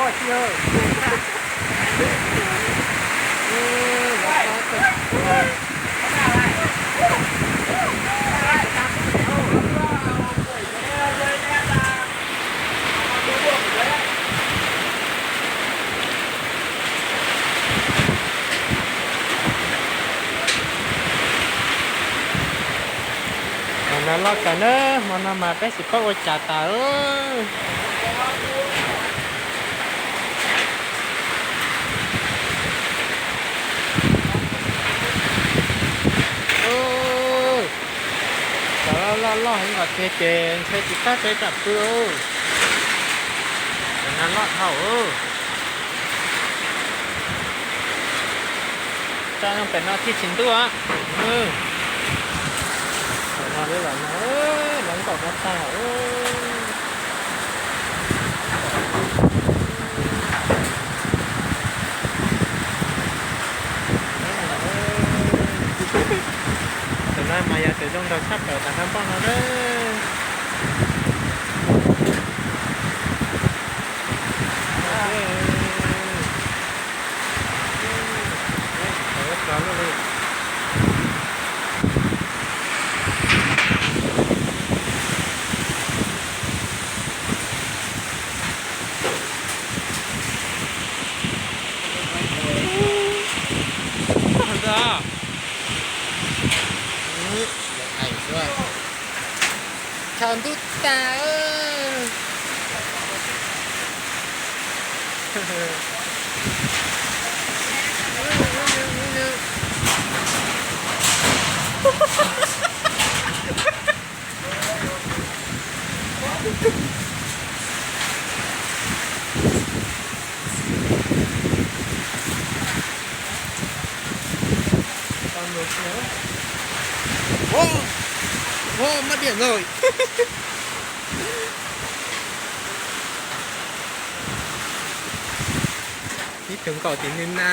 Hmo no loj kawg na, hmo no mas peb tsis paub ua cas tas. Cov loj loj heev nkaus tiag ces ntshe tsis txhob peb tsam pw. Cov no loj dhau. Tso pem no thiaj tsis ntuj. Pem no li los no, lawv nkaum no tag. Tus no mas yog tus zoo nraug tshaj plaws tas nrog npoj no na. Thaum ntuj tas. Ua, ua, maj diam lawm. Ib tug nkaum tim nws na.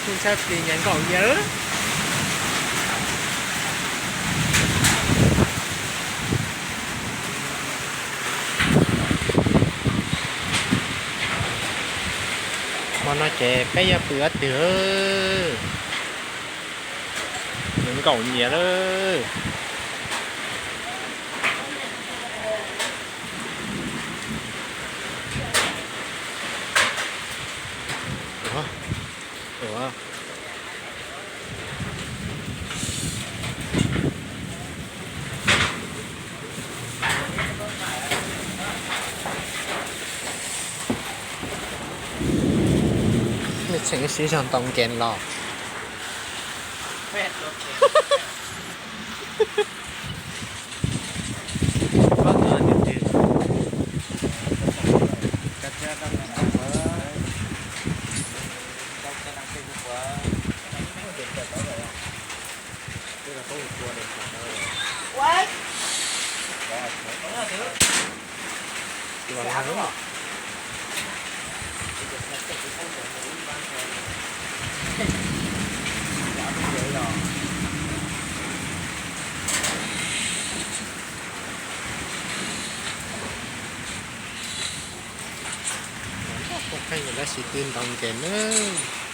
Kuj tshaj plis nyias nkaum yawg. Hmo no ces peb yuav pw ob twg? Nyias nkaum nyias lawm. Ua, ua. Tseem siv zog ntaus nkees los. Pheej yuav dab tsi twb ntaus nkees nawb.